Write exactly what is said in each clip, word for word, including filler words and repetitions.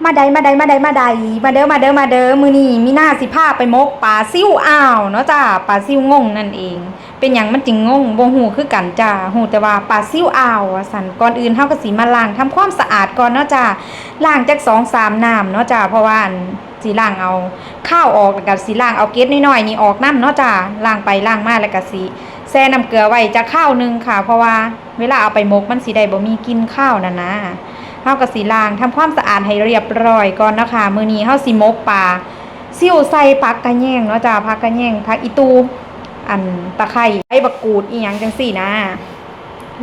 มาใดมาใดมาใดมาใด มาเด้อมาเด้อมาเด้อ มื้อนี้มีหน้าสิพาไปหมกปลาซิวอ่าวเนาะจ้า ปลาซิวงงนั่นเอง เป็นหยังมันจึงงง บ่ฮู้คือกันจ้า ฮู้แต่ว่าปลาซิวอ่าวว่าซั่น ก่อนอื่นเฮาก็สิมาล้างทำความสะอาดก่อนเนาะจ้า ล้างจักสองสามน้ำเนาะจ้า เพราะว่าอันสิล้างเอาคาวออก แล้วก็สิล้างเอาเกล็ดน้อยๆนี่ออกนำเนาะจ้า ล้างไปล้างมาแล้วก็สิแช่น้ำเกลือไว้จักคาวหนึ่งค่ะ เพราะว่าเวลาเอาไปหมกมันสิได้บ่มีกลิ่นคาวนั่นนะ เฮาก็สิล้างทำความสะอาดให้เรียบร้อยก่อนเนาะค่ะ มื้อนี้เฮาสิหมกปลาซิวใส่ผักกะแยงเนาะจ้า ผักกะแยง ผักอีตู อันตะไคร้ ใบบักกูด อีหยังจั่งซี้นะ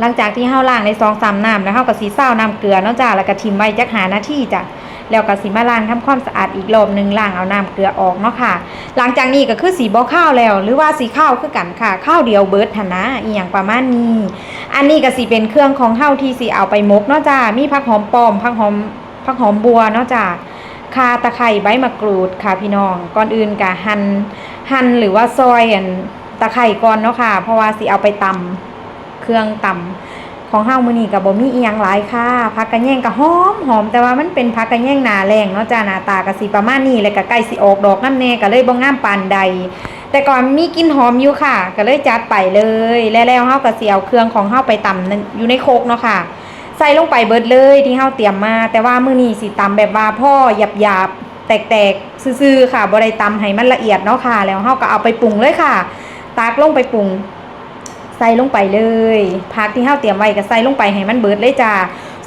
หลังจากที่เฮาล้างได้สองสามน้ำแล้ว เฮาก็สิซาวน้ำเกลือเนาะจ้า แล้วก็ถิ่มไว้จักห้านาทีจ้ะ แล้วก็สิมาล้างทำความสะอาดอีกรอบหนึ่ง ล้างเอาน้ำเกลือออกเนาะค่ะ หลังจากนี้ก็คือสิบ่คาวแล้ว หรือว่าสิคาวคือกันค่ะ คาวเดียวเบิดหั้นนะ อีหยังประมาณนี้ อันนี้ก็สิเป็นเครื่องของเฮาที่สิเอาไปหมกเนาะจ้า มีผักหอมป้อม ผักหอม ผักหอมบัวเนาะจ้า ข่า ตะไคร้ ใบมะกรูดค่ะพี่น้อง ก่อนอื่นก็หั่น หั่นหรือว่าซอยอันตะไคร้ก่อนเนาะค่ะ เพราะว่าสิเอาไปตำ เครื่องตำของเฮามื้อนี้ก็บ่มีอีหยังหลายค่ะ ผักกะแยงก็หอมหอม แต่ว่ามันเป็นผักกะแยงหน้าแล้งเนาะจ้า หน้าตาก็สิประมาณนี้ แล้วก็ใกล้สิออกดอกนำแน่ ก็เลยบ่งามปานใด แต่ก็มีกลิ่นหอมอยู่ค่ะ ก็เลยจัดไปเลย และแล้วเฮาก็สิเอาเครื่องของเฮาไปตำอยู่ในครกเนาะค่ะ ใส่ลงไปเบิดเลยที่เฮาเตรียมมา แต่ว่ามื้อนี้สิตำแบบว่าพอหยาบๆ แตกๆ ซื่อๆ ค่ะ บ่ได้ตำให้มันละเอียดเนาะค่ะ แล้วเฮาก็เอาไปปรุงเลยค่ะ ตักลงไปปรุง ใส่ลงไปเลย ผักที่เฮาเตรียมไว้ก็ใส่ลงไปให้มันเบิดเลยจ้า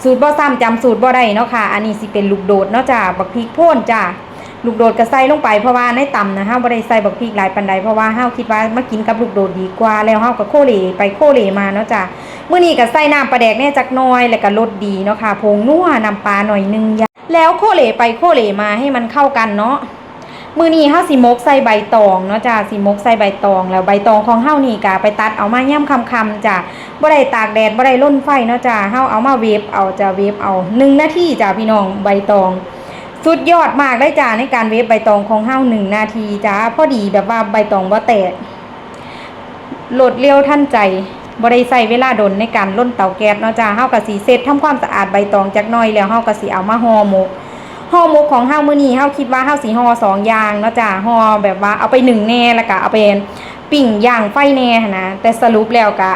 สูตรบ่ซ้ำจำสูตรบ่ได้เนาะค่ะ อันนี้สิเป็นลูกโดดเนาะจ้า บักพริกโพนจ้า ลูกโดดก็ใส่ลงไป เพราะว่าในตำนะเฮาบ่ได้ใส่บักพริกหลายปานใด เพราะว่าเฮาคิดว่ามากินกับลูกโดดดีกว่า แล้วเฮาก็โคเลไปโคเลมาเนาะจ้า มื้อนี้ก็ใส่น้ำปลาแดกแน่จักหน่อย แล้วก็รสดีเนาะค่ะ ผงนัว น้ำปลาหน่อยหนึ่ง แล้วโคเลไปโคเลมาให้มันเข้ากันเนาะ มื้อนี้เฮาสิหมกใส่ใบตองเนาะจ้า สิหมกใส่ใบตอง แล้วใบตองของเฮานี่ก็ไปตัดเอามายามค่ำๆจ้า บ่ได้ตากแดด บ่ได้ลนไฟเนาะจ้า เฮาเอามาเวฟเอาจ้า เวฟเอา หนึ่งนาทีจ้าพี่น้อง ใบตอง สุดยอดมากเลยจ้า ในการเวฟใบตองของเฮา หนึ่งนาทีจ้า พอดีแบบว่าใบตองบ่แตก รวดเร็วทันใจ บ่ได้ใช้เวลาโดนในการลนเตาแก๊สเนาะจ้า เฮาก็สิเช็ดทำความสะอาดใบตองจักหน่อย แล้วเฮาก็สิเอามาห่อหมก ห่อหมกของเฮามื้อนี้ เฮาคิดว่าเฮาสิห่อสองอย่างเนาะจ้า ห่อแบบว่าเอาไปนึ่งแน่ แล้วก็เอาไปปิ้งย่างไฟแน่หั้นนะ แต่สรุปแล้วก็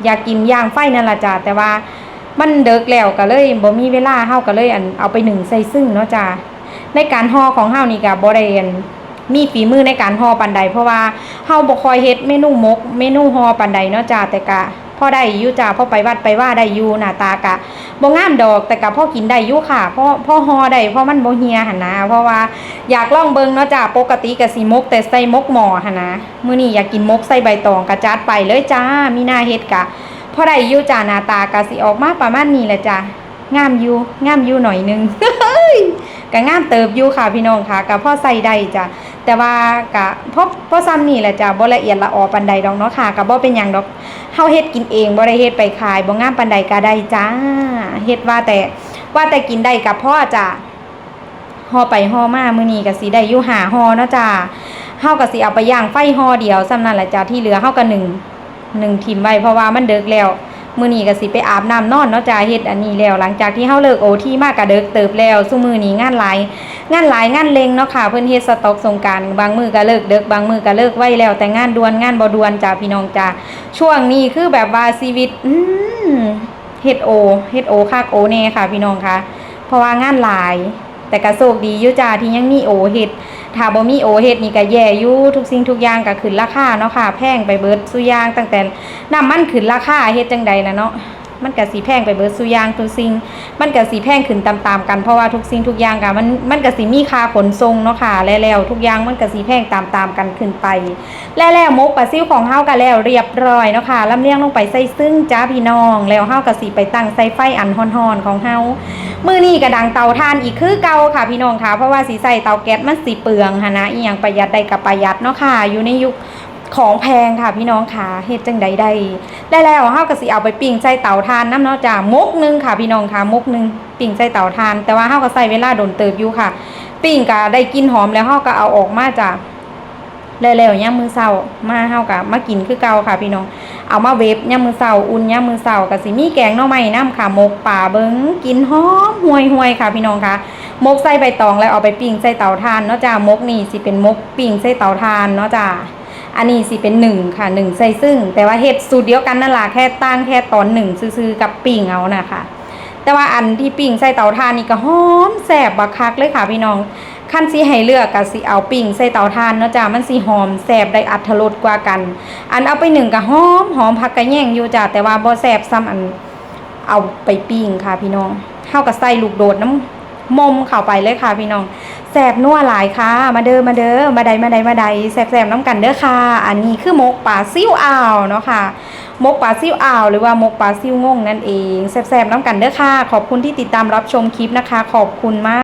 อยากกินย่างไฟนั่นล่ะจ้า แต่ว่ามันดึกแล้วก็เลยบ่มีเวลา เฮาก็เลยอันเอาไปนึ่งใส่ซึ่งเนาะจ้า ในการห่อของเฮานี่ก็บ่ได้อันมีฝีมือในการห่อปานใด เพราะว่าเฮาบ่ค่อยเฮ็ดเมนูหมก เมนูห่อปานใดเนาะจ้า แต่ก็พอได้อยู่จ้า พอไปวัดไปวาได้อยู่ หน้าตาก็บ่งามดอก แต่ก็พอกินได้อยู่ค่ะ พอ พอห่อได้ พอมันบ่เหี่ยหั้นนะ เพราะว่าอยากลองเบิ่งเนาะจ้า ปกติก็สิหมกแต่ใส่หมกหม้อหั้นนะ มื้อนี้อยากกินหมกใส่ใบตอง ก็จัดไปเลยจ้า มีหน้าเฮ็ดก็พอได้อยู่จ้า หน้าตาก็สิออกมาประมาณนี้แหละจ้า งามอยู่ งามอยู่หน่อยหนึ่ง ก็งามเติบอยู่ค่ะพี่น้องค่ะ ก็พอใช้ได้จ้ะ แต่ว่าก็พอ พอส่ำนี่แหละจ้ะ บ่ละเอียดละออปานใดดอกเนาะค่ะ ก็บ่เป็นหยังดอก เฮาเฮ็ดกินเอง บ่ได้เฮ็ดไปขาย บ่งามปานใดก็ได้จ้า เฮ็ดว่าแต่ ว่าแต่กินได้ก็พอจ้ะ ห่อไปห่อมา มื้อนี้ก็สิได้อยู่ห้าห่อเนาะจ้า เฮาก็สิเอาไปย่างไฟห่อเดียวส่ำนั่นล่ะจ้า ที่เหลือเฮาก็นึ่ง นึ่งถิ่มไว้ เพราะว่ามันดึกแล้ว มื้อนี้ก็สิไปอาบน้ำนอนเนาะจ้า เฮ็ดอันนี้แล้ว หลังจากที่เฮาเลิกโอทีมาก็ดึกเติบแล้ว ซุมื้อนี้งานหลาย งานหลายงานเร่งเนาะค่ะ เพิ่นเฮ็ดสต็อกสงกรานต์ บางมื้อก็เลิกดึก บางมื้อก็เลิกไว แล้วแต่งานด่วนงานบ่ด่วนจ้าพี่น้องจ้า ช่วงนี้คือแบบว่าชีวิต อืม เฮ็ดโอ เฮ็ดโอคักโอแน่ค่ะพี่น้องค่ะ เพราะว่างานหลาย แต่ก็โชคดีอยู่จ้าที่ยังมีโอเฮ็ด ถ้าบ่มีโอเฮ็ดนี่ก็แย่อยู่ ทุกสิ่งทุกอย่างก็ขึ้นราคาเนาะค่ะ แพงไปเบิดซุอย่าง ตั้งแต่น้ำมันขึ้นราคา เฮ็ดจั่งใดล่ะเนาะ มันก็สิแพงไปเบิดซุอย่าง ทุกสิ่งมันก็สิแพงขึ้นตามๆกัน เพราะว่าทุกสิ่งทุกอย่างก็มัน มันก็สิมีค่าขนส่งเนาะค่ะ และแล้วทุกอย่างมันก็สิแพงตามๆกันขึ้นไป และแล้วหมกปลาซิวของเฮาก็แล้วเรียบร้อยเนาะค่ะ ลำเลียงลงไปใส่ซึ่งจ้าพี่น้อง แล้วเฮาก็สิไปตั้งใส่ไฟอันฮ้อนๆของเฮา มื้อนี้ก็ดังเตาถ่านอีกคือเก่าค่ะพี่น้องค่ะ เพราะว่าสิใส่เตาแก๊สมันสิเปลืองหั้นนะ อีหยังประหยัดได้ก็ประหยัดเนาะค่ะ อยู่ในยุคของแพงค่ะพี่น้องค่ะ เฮ็ดจั่งใดได้ และแล้วเฮาก็สิเอาไปปิ้งใส่เตาถ่านนำเนาะจ้า หมกหนึ่งค่ะพี่น้องค่ะ หมกหนึ่งปิ้งใส่เตาถ่าน แต่ว่าเฮาก็ใช้เวลาโดนเติบอยู่ค่ะ ปิ้งก็ได้กลิ่นหอมแล้วเฮาก็เอาออกมาจ้า แล้วๆยามมื้อเช้ามาเฮาก็มากินคือเก่าค่ะพี่น้อง เอามาเวฟยามมื้อเช้า อุ่นยามมื้อเช้า ก็สิมีแกงหน่อไม้นำค่ะ หมกปลาเบิ่ง กลิ่นหอมห่วยๆค่ะพี่น้องค่ะ หมกใส่ใบตองแล้วเอาไปปิ้งใส่เตาถ่านเนาะจ้า หมกนี่สิเป็นหมกปิ้งใส่เตาถ่านเนาะจ้า อันนี้สิเป็นนึ่งค่ะ นึ่งใส่ซึ่ง แต่ว่าเฮ็ดสูตรเดียวกันนั่นล่ะ แค่ต่างแค่ตอนนึ่งซื่อๆกับปิ้งเอานะคะ แต่ว่าอันที่ปิ้งใส่เตาถ่านนี่ก็หอมแซ่บบักคักเลยค่ะพี่น้อง คันสิให้เลือกก็สิเอาปิ้งใส่เตาถ่านเนาะจ้า มันสิหอมแซ่บได้อรรถรสกว่ากัน อันเอาไปนึ่งก็หอมหอมผักกะแยงอยู่จ้า แต่ว่าบ่แซ่บส่ำอันเอาไปปิ้งค่ะพี่น้อง เฮาก็ใส่ลูกโดดน้ำมมเข้าไปเลยค่ะพี่น้อง แซ่บนัวหลายค่ะ มาเด้อ มาเด้อ มาใด มาใด มาใด แซ่บๆนำกันเด้อค่ะ อันนี้คือหมกปลาซิวอ่าวเนาะค่ะ หมกปลาซิวอ่าว หรือว่าหมกปลาซิวงงนั่นเอง แซ่บๆนำกันเด้อค่ะ ขอบคุณที่ติดตามรับชมคลิปนะคะ ขอบคุณมาก